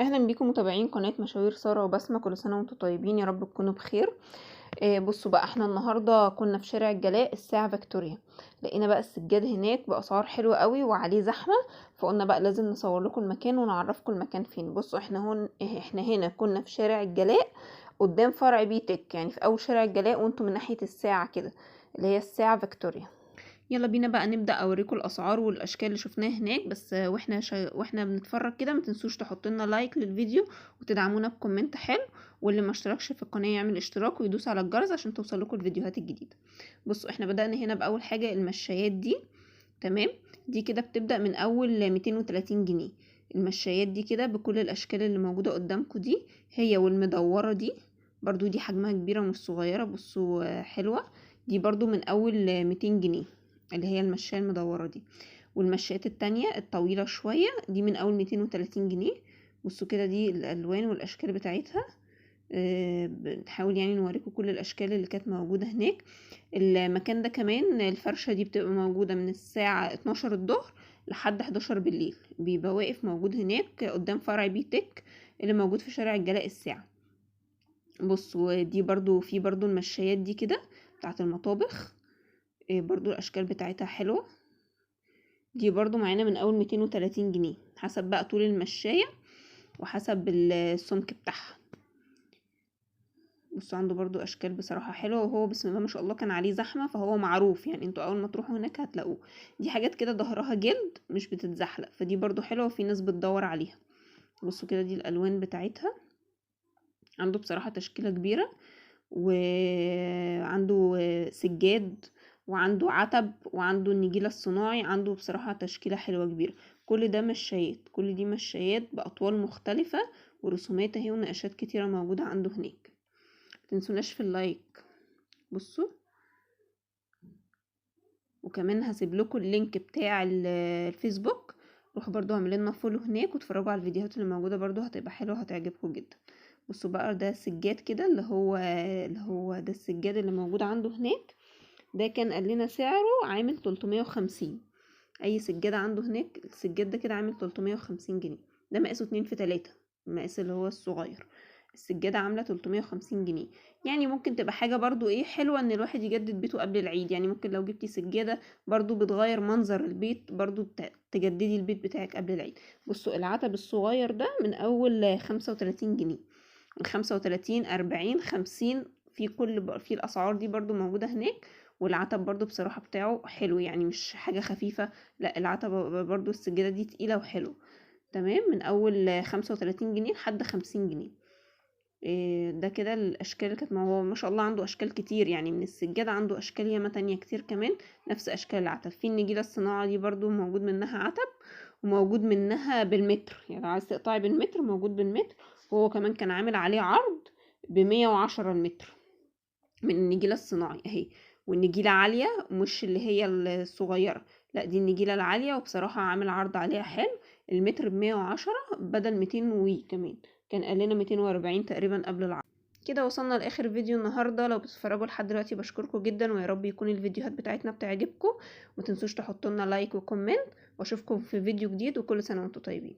اهلا بيكم متابعين قناة مشاوير سارة وبسمة، كل سنة وانتم طيبين يا رب تكونوا بخير. بصوا بقى، احنا النهاردة كنا في شارع الجلاء الساعة فيكتوريا، لقينا بقى السجاد هناك بأسعار حلوة قوي وعليه زحمة، فقلنا بقى لازم نصور لكم المكان ونعرفكم المكان فين. بصوا احنا هنا كنا في شارع الجلاء قدام فرع بيتك، يعني في اول شارع الجلاء وانتم من ناحية الساعة كده اللي هي الساعة فيكتوريا. يلا بينا بقى نبدأ اوريكم الاسعار والاشكال اللي شفناها هناك. بس واحنا بنتفرج كده ما تنسوش تحطوا لنا like للفيديو وتدعمونا ب comment حلو، واللي ما اشتركش في القناة يعمل اشتراك ويدوس على الجرس عشان توصل لكم الفيديوهات الجديدة. بصوا احنا بدأنا هنا باول حاجة المشايات دي، تمام؟ دي كده بتبدأ من اول 230 جنيه. المشايات دي كده بكل الاشكال اللي موجودة قدامكم دي، هي والمدورة دي برضو، دي حجمها كبيرة مش صغيرة، بصوا حلوة دي برضو من اول 200 جنيه اللي هي المشاية المدورة دي. والمشايات التانية الطويلة شوية دي من اول 230 جنيه. بصوا كده دي الالوان والاشكال بتاعتها، بنحاول يعني نوريكم كل الاشكال اللي كانت موجودة هناك. المكان ده كمان الفرشة دي بتبقى موجودة من الساعة 12 الظهر لحد 11 بالليل، بيبقى واقف موجود هناك قدام فرع بيتك اللي موجود في شارع الجلاء الساعة. بصوا دي برضو في برضو المشايات دي كده بتاعت المطابخ، برضو الاشكال بتاعتها حلوة، دي برضو معانا من اول 230 جنيه حسب بقى طول المشاية وحسب السمك بتاعها. بصوا عنده برضو اشكال بصراحة حلوة، وهو بسم الله ما شاء الله كان عليه زحمة فهو معروف، يعني انتوا اول ما تروحوا هناك هتلاقوه. دي حاجات كده ظهرها جلد مش بتتزحلق، فدي برضو حلوة وفي ناس بتدور عليها. بصوا كده دي الالوان بتاعتها، عنده بصراحة تشكيلة كبيرة، وعنده سجاد وعنده عتب وعنده النجيلة الصناعي، عنده بصراحة تشكيلة حلوة كبيرة. كل ده مشايات، كل دي مشايات بأطوال مختلفة ورسومات اهي ونقشات كتيرة موجودة عنده هناك. متنسوناش في ال like. بصوا وكمان هسيب لكم ال link بتاع الفيسبوك، روحوا برضو اعملوا لنا follow هناك واتفرجوا على الفيديوهات اللي موجودة، برضو هتبقى حلوة هتعجبكم جدا. بصوا بقى ده السجاد كده اللي هو ده السجاد اللي موجود عنده هناك، ده كان قال لنا سعره عامل 350. اي سجادة عنده هناك السجاد ده كده عامل 350 جنيه، ده مقاسه 2 في 3 المقاس اللي هو الصغير. السجادة عاملة 350 جنيه، يعني ممكن تبقى حاجة برضو ايه حلوة ان الواحد يجدد بيته قبل العيد. يعني ممكن لو جبتي سجادة برضو بتغير منظر البيت، برضو تجددي البيت بتاعك قبل العيد. بصوا العتب الصغير ده من اول 35 جنيه، من 35 40 50، في كل في الاسعار دي برضو موجودة هناك. والعتب برضو بصراحة بتاعه حلو، يعني مش حاجة خفيفة، لا العتب برضو السجادة دي تقيلة وحلو تمام. من اول 35 جنيه لحد 50 جنيه. ده كده الاشكال اللي كانت، ما هو ما شاء الله عنده اشكال كتير، يعني من السجادة عنده اشكال ياما تانية كتير كمان نفس اشكال العتب. في النجيلة الصناعة دي برضو موجود منها عتب وموجود منها بالمتر، يعني لو عايز تقطعي بالمتر موجود بالمتر. وهو كمان كان عامل عليه عرض ب110 المتر من النجيلة الصناعي اهي. والنجيلة عالية مش اللي هي الصغيرة، لا دي النجيلة العالية، وبصراحة عامل عرض عليها حلو، المتر ب110 بدل 200 وي كمان، كان قال لنا 240 تقريبا قبل العرض. كده وصلنا لاخر فيديو النهارده. لو بتتفرجوا لحد دلوقتي بشكركم جدا، ويا رب يكون الفيديوهات بتاعتنا بتعجبكم. ومتنسوش تحطوا لنا like و comment، واشوفكم في فيديو جديد، وكل سنة وانتم طيبين.